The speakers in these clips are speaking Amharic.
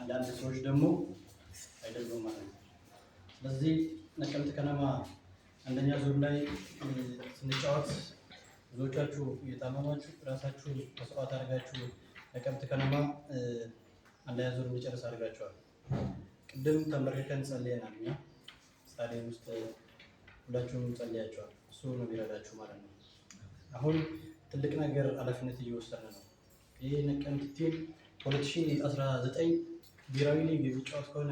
አንዳንድ ሰዎች ደግሞ አይደሉም ማለት ነው። ስለዚህ ነቀምት ከነማ አንደኛ ዙር ላይ ስንጫወት ብዙዎቻችሁ እየታመማችሁ ራሳችሁን መስዋዕት አድርጋችሁ ነቀምት ከነማ አንደኛ ዙር እንዲጨርስ አድርጋችኋል። ቅድም ተንበርክከን ጸልየናል። እኛ ስታዲየም ውስጥ ሁላችሁም ጸልያችኋል። እሱ ነው የሚረዳችሁ ማለት ነው። አሁን ትልቅ ነገር ኃላፊነት እየወሰድን ነው። ይህ ነቀምት team 2019 ብሔራዊ ሊግ የሚጫወት ከሆነ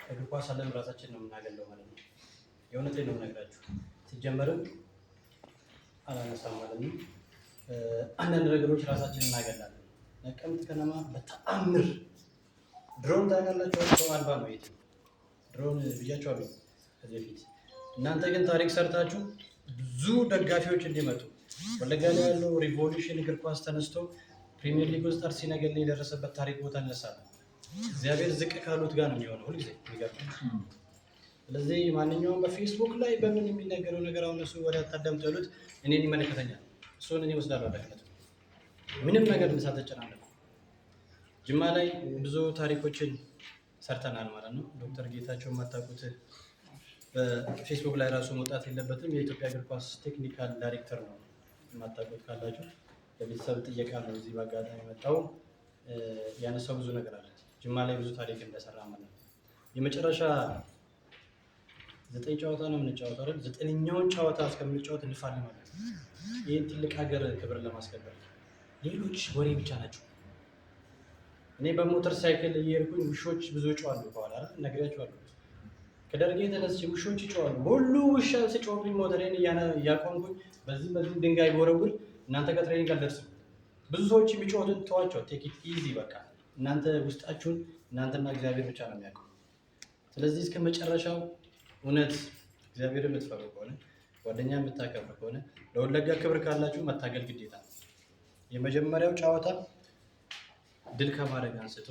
እግር ኳስ ዓለም ራሳችን ነው የምናገለው ማለት ነው። የእውነቴን ነው የምነግራችሁ። ሲጀመርም አላነሳም ማለት ነው። አንዳንድ ነገሮች ራሳችን እናገላለን። ነቀምት ከነማ በተአምር ድሮን ታውቃላችሁ፣ ሰው አልባ ነው የት ድሮን ብያቸዋለሁ ከዚህ በፊት። እናንተ ግን ታሪክ ሰርታችሁ ብዙ ደጋፊዎች እንዲመጡ ወለጋ ላይ ያለው revolution እግር ኳስ ተነስቶ ፕሪሚየር ሊግ ውስጥ አርሲ ነገሌ የደረሰበት ታሪክ ቦታ እነሳለን። እግዚአብሔር ዝቅ ካሉት ጋር ነው የሚሆነው ሁልጊዜ የሚገርመው። ስለዚህ ማንኛውም በፌስቡክ ላይ በምን የሚነገረው ነገር አሁን እሱ ወደ አታዳምጡ ያሉት እኔን ይመለከተኛል። እሱን እኔ ወስዳለሁ ኃላፊነቱን። ምንም ነገር ሳትጨናነቁ ጅማ ላይ ብዙ ታሪኮችን ሰርተናል ማለት ነው። ዶክተር ጌታቸው የማታውቁት በፌስቡክ ላይ ራሱ መውጣት የለበትም። የኢትዮጵያ እግር ኳስ technical director ነው። የማታውቁት ካላችሁ ለቤተሰብ ጥየቃ ነው እዚህ በአጋጣሚ የመጣው። ያነሳው ብዙ ነገር አለ። ጅማ ላይ ብዙ ታሪክ እንደሰራ ማለት ነው። የመጨረሻ ዘጠኝ ጨዋታ ነው የምንጫወተው አይደል? ዘጠነኛውን ጨዋታ እስከምንጫወት እንፋለማለን። ይህን ትልቅ ሀገር ክብር ለማስከበር ሌሎች ወሬ ብቻ ናቸው። እኔ በሞተር ሳይክል እየሄድኩኝ ውሾች ብዙ ይጮሃሉ ከኋላ አይደል? ነግሬያቸዋለሁ። ከደርጌ ተነስቼ ውሾች ይጮሃሉ። ሁሉ ውሻ ሲጮህብኝ ሞተሬን እያቆምኩኝ በዚህም በዚህም ድንጋይ ብወረውር እናንተ ጋር training አልደርስም። ብዙ ሰዎች የሚጮሁትን ተዋቸው። Take it easy በቃ እናንተ ውስጣችሁን እናንተና እግዚአብሔር ብቻ ነው የሚያውቀው። ስለዚህ እስከ መጨረሻው እውነት እግዚአብሔር የምትፈሩ ከሆነ፣ ጓደኛ የምታከብሩ ከሆነ፣ ለወለጋ ክብር ካላችሁ መታገል ግዴታ ነው። የመጀመሪያው ጨዋታ ድል ከማድረግ አንስቶ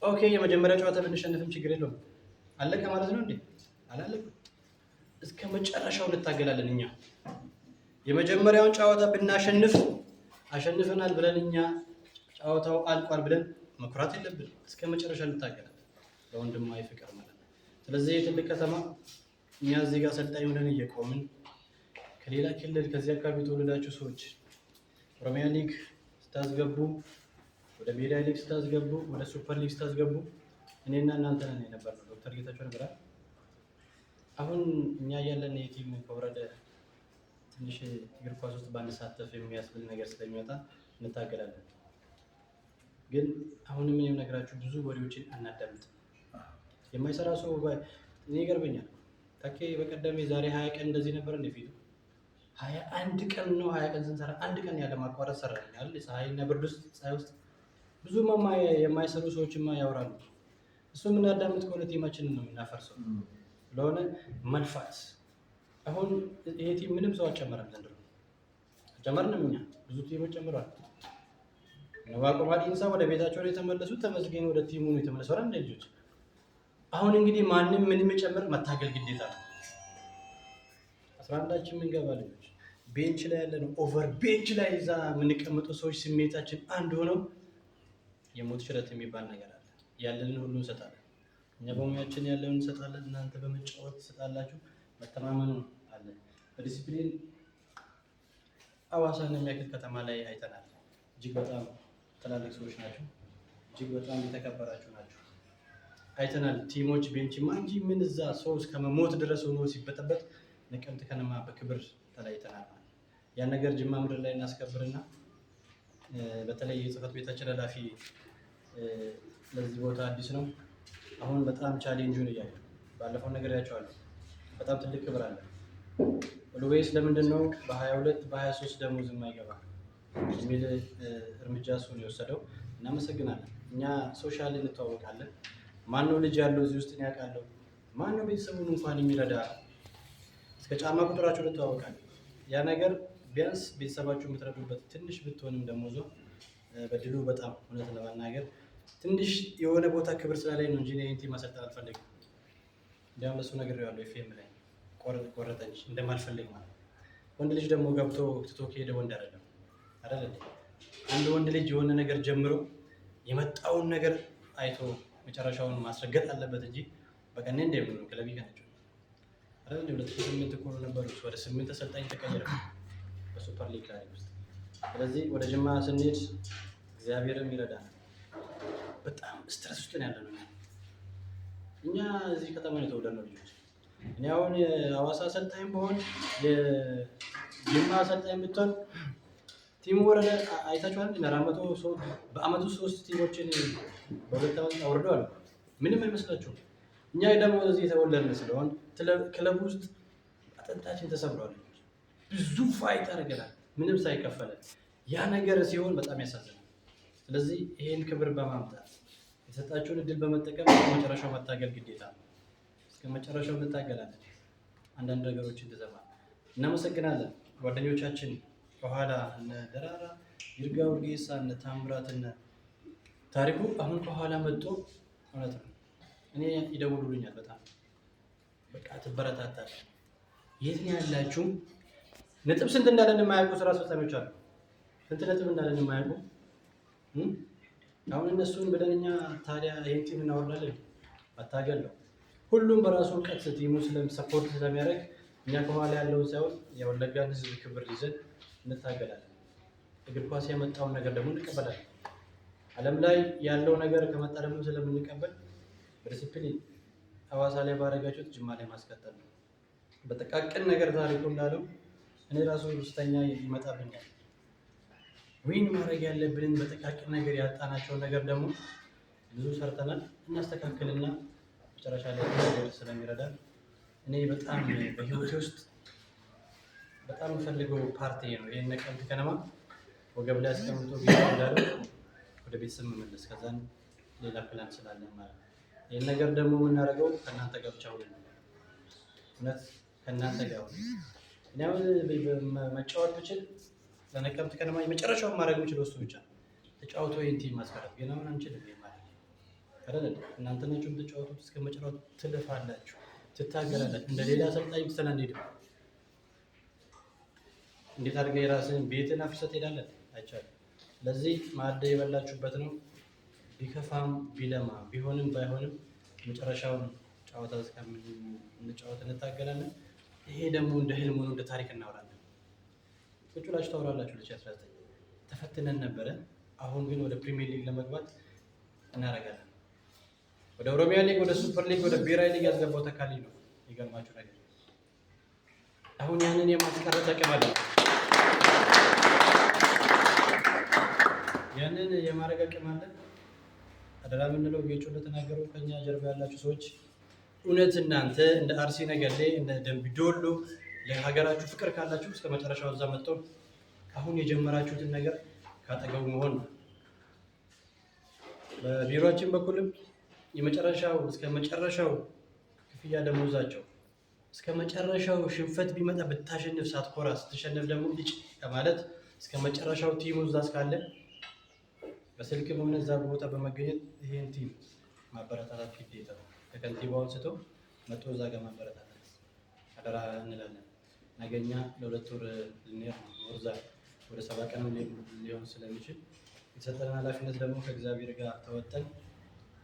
okay፣ የመጀመሪያው ጨዋታ ብንሸንፍም ችግር የለውም። አለቀ ማለት ነው እንዴ? አላለቀም። እስከ መጨረሻው እንታገላለን። እኛ የመጀመሪያውን ጨዋታ ብናሸንፍ አሸንፈናል ብለን እኛ ጨዋታው አልቋል ብለን መኩራት የለብንም። እስከ መጨረሻ እንታገላለን ለወንድማዊ ፍቅር ማለት ነው። ስለዚህ የትልቅ ከተማ እኛ እዚህ ጋር አሰልጣኝ ሆነን እየቆምን ከሌላ ክልል ከዚህ አካባቢ የተወለዳችሁ ሰዎች ኦሮሚያ ሊግ ስታስገቡ፣ ወደ ብሔራዊ ሊግ ስታስገቡ፣ ወደ ሱፐር ሊግ ስታስገቡ እኔና እናንተ ነን የነበርነው። ዶክተር ጌታቸው ነበር። አሁን እኛ ያለን የ team ከወረደ ትንሽ እግር ኳስ ውስጥ ባንሳተፍ የሚያስብል ነገር ስለሚመጣ እንታገላለን። ግን አሁንም እኔም ነገራችሁ ብዙ ወሬዎችን አናዳምጥም። የማይሰራ ሰው እኔ ይገርመኛል። ታኬ በቀደም የዛሬ 20 ቀን እንደዚህ ነበር እንደ ፊቱ 21 ቀን ነው። 20 ቀን ስንሰራ አንድ ቀን ያለ ማቋረጥ ሰራን አይደል? ፀሐይና ብርድ ውስጥ ፀሐይ ውስጥ ብዙ የማይሰሩ ሰዎችማ ያወራሉ። እሱ የምናዳምጥ ከሆነ team ኣችንን ነው የምናፈርሰው። ስለሆነ መልፋት አሁን ይሄ team ምንም ሰው አልጨመረም ዘንድሮ አልጨመርንም። እኛ ብዙ team ኦች ጨምረዋል። ዋቆማ ዲንሳ ወደ ቤታቸው ነው የተመለሱት። ተመስገን ወደ team ኡ ነው የተመለሰው። አይደል እንደ ልጆች አሁን እንግዲህ ማንም ምንም ጨምር መታገል ግዴታ ነው። 11ኣችን የምንገባ ልጆች bench ላይ ያለ ነው over bench ላይ እዛ የምንቀመጡ ሰዎች ስሜታችን አንድ ሆነው የሞት ሽረት የሚባል ነገር አለ። ያለንን ሁሉ እንሰጣለን። እኛ በሙያችን ያለንን እንሰጣለን። እናንተ በመጫወት ትሰጣላችሁ። መተማመኑ አለ። በዲሲፕሊን ሐዋሳን የሚያክል ከተማ ላይ አይተናል። እጅግ በጣም ትላልቅ ሰዎች ናቸው። እጅግ በጣም የተከበራችሁ ናቸው። አይተናል። Team ኦች bench ማ እንጂ ምን እዛ ሰው እስከ መሞት ድረስ ሆኖ ሲበጠበጥ ነቀምት ከነማ በክብር ተለያይተናል። ያን ነገር ጅማ ምድር ላይ እናስከብርና በተለይ የጽህፈት ቤታችን ኃላፊ ለዚህ ቦታ አዲስ ነው። አሁን በጣም challenge ኡን እያየ ባለፈው ነግሬያቸዋለሁ። በጣም ትልቅ ክብር አለ። ኦልዌይስ ለምንድን ነው በ22 በ23 ደሞዝ የማይገባ የሚል እርምጃ እሱን የወሰደው። እናመሰግናለን። እኛ social እንተዋወቃለን። ማነው ልጅ ያለው እዚህ ውስጥ ያውቃለሁ። ማነው ቤተሰቡን እንኳን የሚረዳ እስከ ጫማ ቁጥራቸው እንተዋወቃለን። ያ ነገር ቢያንስ ቤተሰባችሁ የምትረዱበት ትንሽ ብትሆንም ደሞዟ በድሉ በጣም እውነት ለመናገር ትንሽ የሆነ ቦታ ክብር ስላለኝ ነው እንጂ እኔ team ማሰልጠን አልፈልግም። እንዲያውም ለእሱ ነግሬዋለሁ። ኤፍኤም ላይ ቆረጠ እንጂ እንደማልፈልግ ማለት ነው። ወንድ ልጅ ደግሞ ገብቶ ትቶ ከሄደ ወንድ አይደለም አይደል እንዴ? አንድ ወንድ ልጅ የሆነ ነገር ጀምሮ የመጣውን ነገር አይቶ መጨረሻውን ማስረገጥ አለበት እንጂ በቀኔ እንደምን ክለቢ ከነቸው አይደል? 2008 እኮ ነበሩ፣ ወደ 8 አሰልጣኝ ተቀየረ በሱፐር ሊግ ታሪክ ውስጥ። ስለዚህ ወደ ጅማ ስንሄድ እግዚአብሔርም ይረዳናል። በጣም stress ውስጥ ነው ያለነው። እኛ እዚህ ከተማ ነው የተወለድነው ልጆች። እኔ አሁን የሐዋሳ አሰልጣኝ ብሆን፣ የጅማ አሰልጣኝ ብትሆን፣ team ኡ ወረደ አይታችኋል። 400 ሰው በአመቱ ሶስት team ኦችን በ2 አመት አውርደዋል። ምንም አይመስላችሁም። እኛ ደግሞ እዚህ የተወለድን ስለሆን ክለብ ውስጥ አጥንታችን ተሰብሯል። ብዙ fight አድርገናል፣ ምንም ሳይከፈለን። ያ ነገር ሲሆን በጣም ያሳዝናል። ስለዚህ ይሄን ክብር በማምጣት የተሰጣችሁን እድል በመጠቀም እስከ መጨረሻው መታገል ግዴታ ነው። እስከ መጨረሻው እንታገላለን። አንዳንድ ነገሮችን ትዘማል። እናመሰግናለን ጓደኞቻችን ከኋላ እነ ደራራ፣ ይርጋ ውርጌሳ፣ እነ ታምራት፣ እነ ታሪኩ አሁን ከኋላ መጥቶ እውነት ነው። እኔ ይደውሉልኛል፣ በጣም በቃ ትበረታታለህ። የት ነው ያላችሁ? ነጥብ ስንት እንዳለን የማያውቁ ስራ አስፈጻሚዎች አሉ። ስንት ነጥብ እንዳለን የማያውቁ። አሁን እነሱን ብለን እኛ ታዲያ ይህን team እናወርዳለን? መታገል ነው። ሁሉም በራሱ እውቀት team ኡ support ስለሚያደርግ እኛ ከኋላ ያለውን ሳይሆን የወለጋን ህዝብ ክብር ይዘን እንታገላለን። እግር ኳስ ያመጣውን ነገር ደግሞ እንቀበላለን። ዓለም ላይ ያለው ነገር ከመጣ ደግሞ ስለምንቀበል በዲስፕሊን ሐዋሳ ላይ ባደረጋችሁት ጅማ ላይ ማስቀጠል ነው። በጥቃቅን ነገር ታሪኩ እንዳለው እኔ ራሱ ውስተኛ ይመጣብኛል። Win ማድረግ ያለብንን በጥቃቅን ነገር ያጣናቸውን ነገር ደግሞ ብዙ ሰርተናል። እናስተካክልና መጨረሻ ላይ ነገር ስለሚረዳን እኔ በጣም በህይወቴ ውስጥ በጣም የምፈልገው ፓርቲ ነው። ይህን ነቀምት ከነማ ወገብ ላይ አስቀምጦ ጌታ እንዳለው ወደ ቤተሰብ መመለስ፣ ከዛን ሌላ ፕላን ስላለን ማለት ነው። ይህን ነገር ደግሞ የምናደርገው ከእናንተ ጋር ብቻ ሆነን ነው። እውነት ከእናንተ ጋር ሆነን። እኔ አሁን መጫወት ብችል ለነቀምት ከነማ የመጨረሻውን ማድረግ የምችለው እሱ ብቻ ነው። ተጫውቶ ይህን team ማስቀረት ግን አሁን አንችልም። ይሄን ማለት አይደል? እናንተ ናችሁ የምትጫወቱት። እስከ መጨረሻው ትልፋላችሁ፣ ትታገላላችሁ። እንደ ሌላ አሰልጣኝ ብትሰላ አንሄድም። እንዴት አድርገህ የራስህን ቤትን አፍርሰህ ትሄዳለህ? አይቻልም። ስለዚህ ማዕድ የበላችሁበት ነው። ቢከፋም ቢለማ ቢሆንም ባይሆንም መጨረሻውን ጨዋታ እስከምንጫወት እንታገላለን። ይሄ ደግሞ እንደ ህልም ሆኖ እንደ ታሪክ እናወራለን። ቁጭ ብላችሁ ታወራላችሁ። 2019 ተፈትነን ነበረ። አሁን ግን ወደ ፕሪሚየር ሊግ ለመግባት እናደርጋለን። ወደ ኦሮሚያ ሊግ፣ ወደ ሱፐር ሊግ፣ ወደ ብሔራዊ ሊግ ያስገባው ተካልኝ ነው። የሚገርማችሁ ነገር አሁን ያንን የማስቀረት አቅም አለ። ያንን የማድረግ አቅም አለ። አደራ የምንለው ጌቹ እንደተናገረው ከኛ ጀርባ ያላችሁ ሰዎች እውነት እናንተ እንደ አርሲ ነገሌ፣ እንደ ደምቢ ዶሎ ለሀገራችሁ ፍቅር ካላችሁ እስከ መጨረሻው እዛ መጥቶ አሁን የጀመራችሁትን ነገር ካጠገቡ መሆን ነው። በቢሮአችን በኩልም የመጨረሻው እስከ መጨረሻው ክፍያ ደሞዛቸው እስከ መጨረሻው ሽንፈት ቢመጣ ብታሸንፍ ሳትኮራ ስትሸነፍ ደግሞ እጭ ከማለት እስከ መጨረሻው team ኡ እዛ እስካለ በስልክም ሆነ እዛ ቦታ በመገኘት ይሄን team ማበረታታት ግዴታ ነው። ከከንቲባው አንስቶ መጥቶ እዛ ጋር ማበረታታት አደራ እንላለን። ነገኛ ለ2 ወር ልንሄድ ነው። ወርዛ ወደ 7 ቀንም ሊሆን ስለሚችል የተሰጠንን ኃላፊነት ደግሞ ከእግዚአብሔር ጋር ተወጠን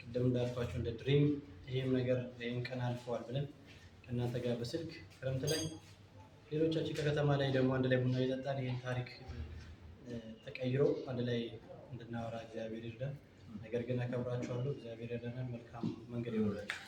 ቅድም እንዳልኳቸው እንደ dream ይሄም ነገር ይህን ቀን አልፈዋል ብለን ከእናንተ ጋር በስልክ ክረምት ላይ ሌሎቻችን ከከተማ ላይ ደግሞ አንድ ላይ ቡና እየጠጣን ይህን ታሪክ ተቀይሮ አንድ ላይ እንድናወራ እግዚአብሔር ይርዳን። ነገር ግን አከብራችኋለሁ። እግዚአብሔር ይርዳናል። መልካም መንገድ ይሆንላችሁ።